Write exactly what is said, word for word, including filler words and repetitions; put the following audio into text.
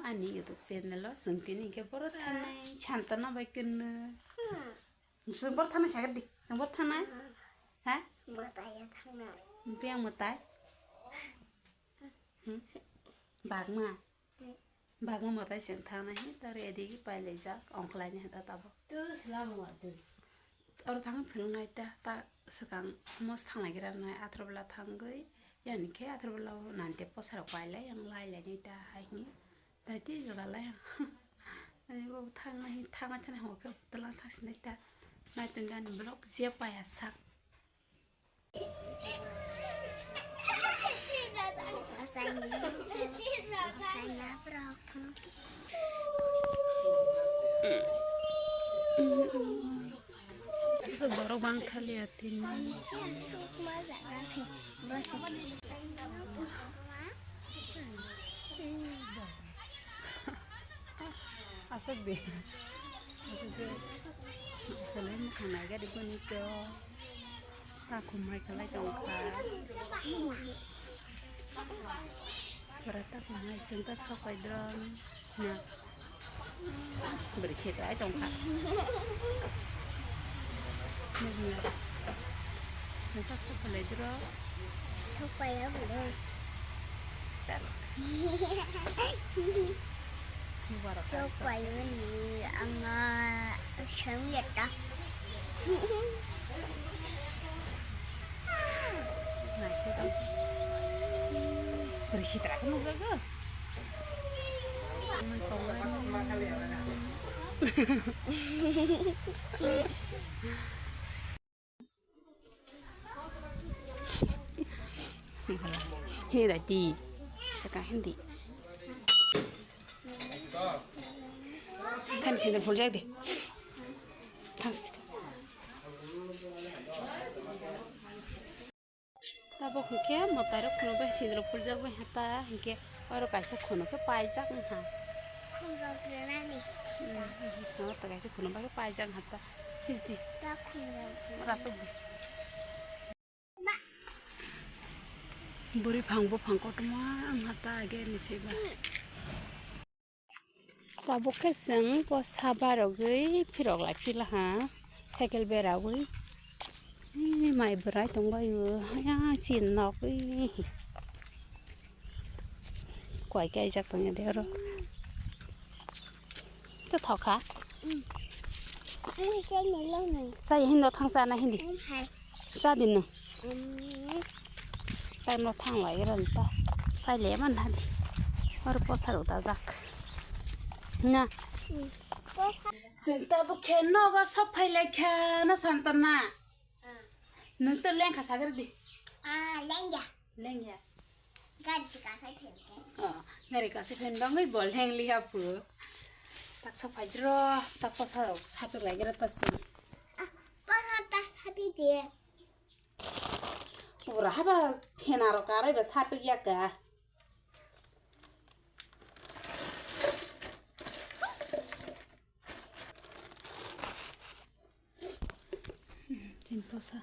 Ani YouTube channel o chwng tini hwnkhe boro thanai Santana bai kwnwi. Chwng boro thanai sagadi, chwng boro thanai. Ha? Mwtai ya thangnai. Biyang mwtai. Hmm? Bagma. Bagma mwtai chwng thangnai hi, ta ready pailai jak, ongkhlaini hata tabo. Tu slam wa tu. Oro thang phunuknai ta, ta swkang mos thanglai gira nai, athar bwla thangwi, yani khe athar bwla o nante posarok pailai, ang lailai nai ta hai hi. Tei tei joga lai ang. Ani bo thangna hi, thangna thani hokhe tela thangsinai ta. Nai tongdi ani vlog je paya sak. Borok bang thali ya tin. Aswk di. Aswk di. Aswk di, mwkhang naiga di boni to. Ta khumai khalai tongkha. Pura ta khumai, chwng ta sok pai dron. Na. Bwrwi se khlai tongkha. Nini. Nokha sok khlai dro. Sok pai ya bwle. Tal. Mubarak. Sok pai ni anga sem ya ta. Naisik. Bwrwi sitra khe nukjago. He dai ti. Saka hindi. Thani sindor phul jak de. Thang sika. Tabok hwnkhe mwtairok khunukbai sindor phul jak bai hata hwnkhe oro kaisa khunuk khe paijak wngkha. Khunrok rwnani. Hmm, so ta kaisa khunukbai khe paijak hata. Hisdi. Ta khunrok. Rasuk di. Bwrwi phang buphang kotorma wngkha ta age ni seba. Tabuk khe chwng posa barogwi phirok lai philaha cycle berawi. Ee, mai bwrai tongbaio, haya chin nokwi. Kwai kaijak tongya de oro. To thokha. Ani chai ni long nang. Chai hindo thang chana hindi. Ang hai. Cha din no. Mm. Time no thang lai ran ta. Pai le man hadi. Or posa ro da jak. Na. Mm. Posa. Chwng ta bo khe nogo sok phai lai kha na Santana. Ah. Nwng to leng kha sagri di. Ah, leng ya. Leng ya. Gari se ka sai phen ke. Oh, gari ka sai phen bangwi bol heng li hapu. Tak sok phai dro, tak posa ro sapik lai gra ta si. Ah, posa ta sapi de. Ura haba thena ro karai ba sapik ya ka. Tin posa.